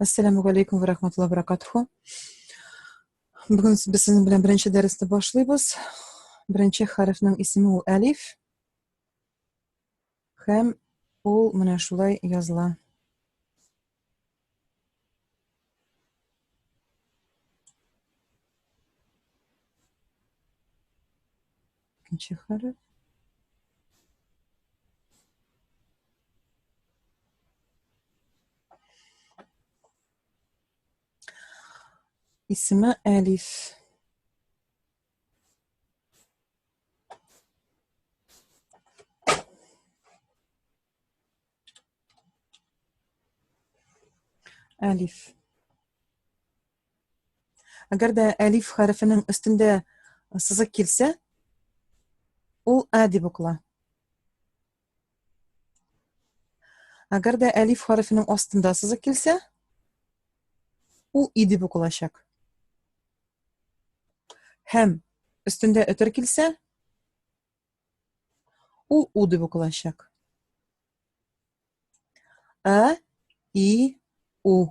Ассаламу алейкум ва рахматуллаһи ва баракатуху. Бүген без сезнең белән беренче дәресне башлыйбыз. Беренче хәрефнең исеме ул әлиф. Һәм ул менә шулай языла. Икенче хәреф. Исеме Әлиф. Әлиф. Әгәр дә әлиф хәрефенең өстендә сызык килсә, ул ә дип укыла. Әгәр дә әлиф хәрефенең астында сызык килсә, ул и дип укылачак. Һәм өстендә өтер килсә, ул у дип укылачак. А, и, у.